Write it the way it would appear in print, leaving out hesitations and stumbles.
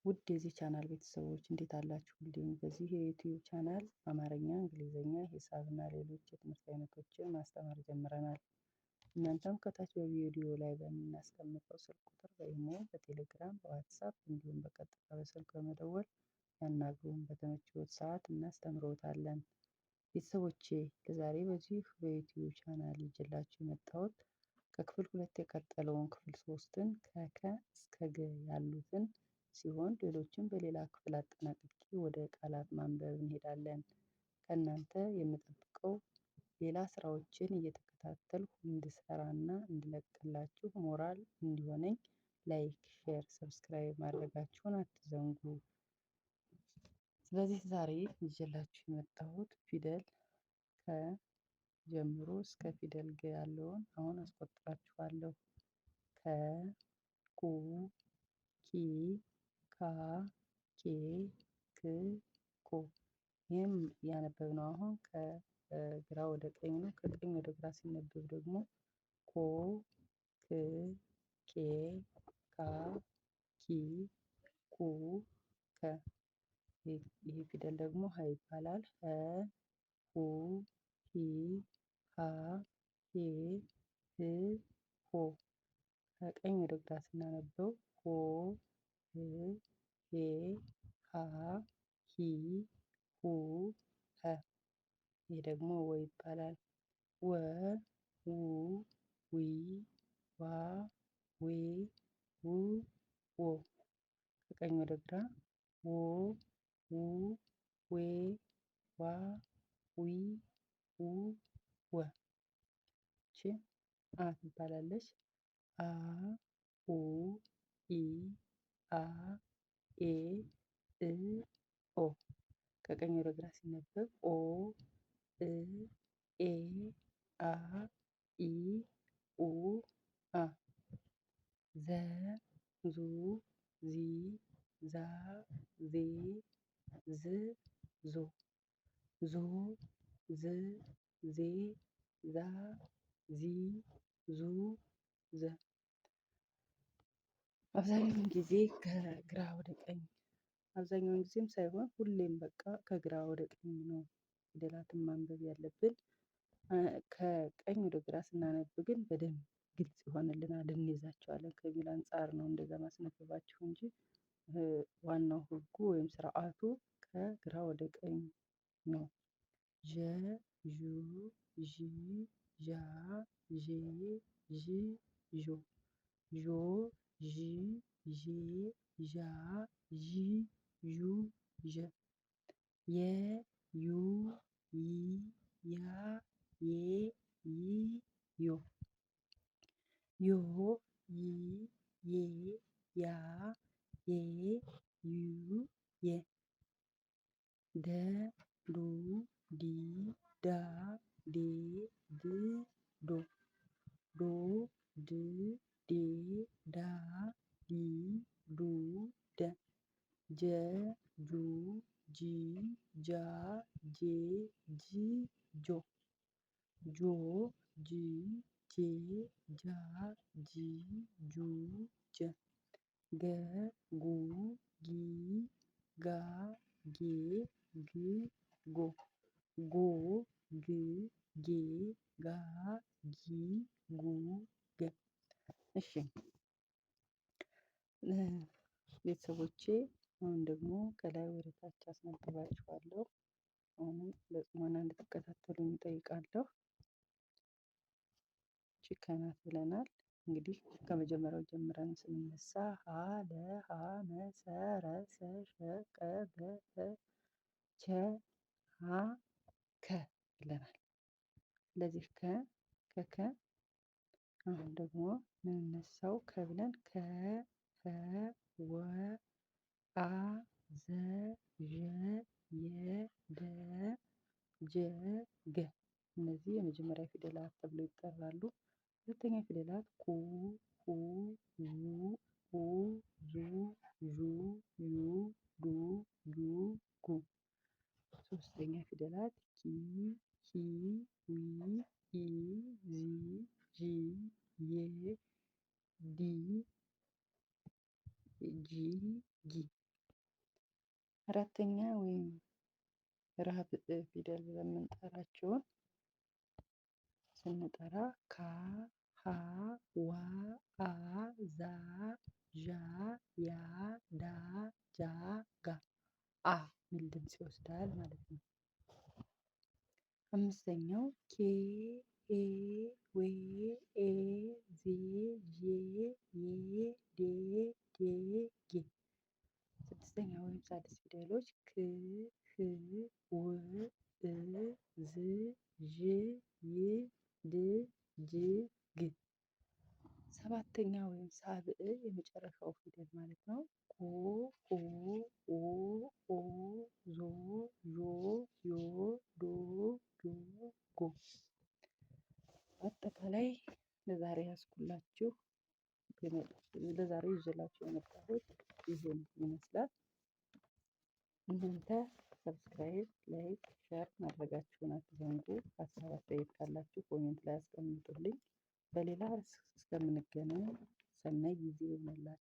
ውድ የዚህ ቻናል ቤተሰቦች እንዴት አላችሁልኝ? በዚህ የዩቲዩብ ቻናል አማርኛ፣ እንግሊዝኛ፣ ሂሳብና ሌሎች የትምህርት አይነቶችን ማስተማር ጀምረናል። እናንተም ከታች በቪዲዮ ላይ በምናስቀምጠው ስልክ ቁጥር በኢሞ፣ በቴሌግራም፣ በዋትሳፕ እንዲሁም በቀጥታ በስልክ በመደወል ያናግሩን። በተመቸዎት ሰዓት እናስተምሮታለን። ቤተሰቦቼ ለዛሬ በዚህ በዩቲዩብ ቻናል ይዤላችሁ የመጣሁት ከክፍል ሁለት የቀጠለውን ክፍል ሶስትን ከከ እስከ ገ ያሉትን ሲሆን ሌሎችን በሌላ ክፍል አጠናቅቄ ወደ ቃላት ማንበብ እንሄዳለን። ከእናንተ የምጠብቀው ሌላ ስራዎችን እየተከታተልኩ እንድሰራና እንድለቅላችሁ ሞራል እንዲሆነኝ like፣ share፣ subscribe ማድረጋችሁን አትዘንጉ። ስለዚህ ዛሬ ይዤላችሁ የመጣሁት ፊደል ከ ጀምሮ እስከ ፊደል ገ ያለውን አሁን አስቆጥራችኋለሁ። ከ፣ ኩ፣ ኪ፣ ካ፣ ኬ፣ ክ፣ ኮ። ይህም ያነበብነው አሁን ከግራ ወደ ቀኝ ነው። ከቀኝ ወደ ግራ ሲነበብ ደግሞ ኮ፣ ክ፣ ኬ፣ ካ፣ ኪ፣ ኩ፣ ከ። ይህ ፊደል ደግሞ ሀ ይባላል። ሀ፣ ሁ፣ ሂ፣ ሃ፣ ሄ፣ ህ፣ ሆ። ከቀኝ ወደ ግራ ስናነበው ሆ፣ ህ፣ ሄ፣ ሃ፣ ሂ፣ ሁ፣ ሀ። ይህ ደግሞ ወ ይባላል። ወ፣ ው፣ ዊ፣ ዋ፣ ዌ፣ ው፣ ዎ። ከቀኝ ወደ ግራ ወ፣ ው፣ ዌ፣ ዋ፣ ዊ፣ ው፣ ወ። ይቺ አ ትባላለች። አ፣ ኡ፣ ኢ፣ አ፣ ኤ፣ እ፣ ኦ። ከቀኝ ወደ ግራ ሲነበብ ኦ፣ እ፣ ኤ፣ አ፣ ኢ፣ ኡ፣ አ። ዘ፣ ዙ፣ ዚ፣ ዛ፣ ዜ፣ ዝ፣ ዞ። ዞ፣ ዝ፣ ዜ፣ ዛ፣ ዚ፣ ዙ፣ ዘ። አብዛኛውን ጊዜ ከግራ ወደ ቀኝ አብዛኛውን ጊዜም ሳይሆን ሁሌም በቃ ከግራ ወደ ቀኝ ነው ፊደላትን ማንበብ ያለብን። ከቀኝ ወደ ግራ ስናነብ ግን በደንብ ግልጽ ይሆንልናል፣ እንይዛቸዋለን ከሚል አንፃር ነው እንደዛ ማስነበባችሁ እንጂ ዋናው ሕጉ ወይም ስርዓቱ ከግራ ወደ ቀኝ ነው። ዠ፣ ዡ፣ ዢ፣ ዣ፣ ዤ፣ ዥ፣ ዦ። ዦ፣ ዢ፣ ዤ፣ ዣ፣ ዢ፣ ዡ፣ ዠ። የ፣ ዩ፣ ይ፣ ያ፣ ዬ፣ ይ፣ ዮ። ዮ፣ ይ፣ ዬ፣ ያ፣ ዬ፣ ዩ፣ የ። ደ፣ ዱ፣ ዲ፣ ዳ፣ ዴ፣ ድ፣ ዶ። ዶ፣ ድ፣ ዴ፣ ዳ፣ ዲ፣ ዱ፣ ደ። ጀ፣ ጁ፣ ጂ፣ ጃ፣ ጄ፣ ጅ፣ ጆ። ጆ፣ ጂ፣ ጄ፣ ጃ፣ ጂ፣ ጁ፣ ጀ። ገ፣ ጉ፣ ጊ፣ ጋ፣ ጌ፣ ግ፣ ጎ። ጎ፣ ግ፣ ጌ፣ ጋ፣ ጊ፣ ጉ፣ ገ። እሺ ቤተሰቦቼ አሁን ደግሞ ከላይ ወደ ታች አስነብባችኋለሁ። አሁንም በጽሞና እንድትከታተሉኝ እጠይቃለሁ። ይቺ ከናት ብለናል። እንግዲህ ከመጀመሪያው ጀምረን ስንነሳ ሀ፣ ለ፣ ሀ፣ መ፣ ሰ፣ ረ፣ ሰ፣ ሸ፣ ቀ፣ በ፣ ተ፣ ቸ፣ ሀ፣ ከ ብለናል። ስለዚህ ከ ከከ አሁን ደግሞ የምንነሳው ከ ብለን ከ፣ ኸ፣ ወ፣ አ፣ ዘ፣ ዠ፣ የ፣ ደ፣ ጀ፣ ገ። እነዚህ የመጀመሪያ ፊደላት ተብለው ይጠራሉ። ሁለተኛ ፊደላት ኩ፣ ሁ፣ ው፣ ኡ፣ ዙ፣ ዡ፣ ዩ፣ ዱ፣ ጊ፣ ጉ። ሶስተኛ ፊደላት ኪ፣ ሂ፣ ዊ፣ ኢ፣ ዚ፣ ዢ፣ ዬ፣ ዲ፣ ጂ፣ ጊ። አራተኛ ወይም ራብዕ ፊደል ብለን የምንጠራቸውን ስንጠራ ካ፣ ሀ፣ ዋ፣ አ፣ ዛ፣ ዣ፣ ያ፣ ዳ፣ ጃ፣ ጋ አ ሚል ድምፅ ይወስዳል ማለት ነው። አምስተኛው ኬ፣ ሄ፣ ዌ፣ ኤ፣ ዜ፣ ዤ፣ ዬ፣ ዴ፣ ዴ፣ ጌ። ስድስተኛ ወይም ሳድስ ፊደሎች ክ፣ ህ፣ ው፣ እ፣ ዝ፣ ዥ፣ ይ፣ ድ፣ ጅ፣ ግ። ሰባተኛ ወይም ሳብዕ የመጨረሻው ፊደል ማለት ነው። ኮ፣ ሆ፣ ኦ፣ ኦ፣ ዞ፣ ዦ፣ ዮ፣ ዶ፣ ጆ፣ ጎ። አጠቃላይ ለዛሬ ያስኩላችሁ ለዛሬ ይዤላችሁ የመጣሁት ይህን ይመስላል። እናንተ subscribe፣ like፣ share ማድረጋችሁን አትዘንጉ። ሀሳብ አስተያየት ካላችሁ comment ላይ አስቀምጡልኝ። በሌላ ርዕስ እስከምንገናኝ ሰናይ ጊዜ ይሁንላችሁ።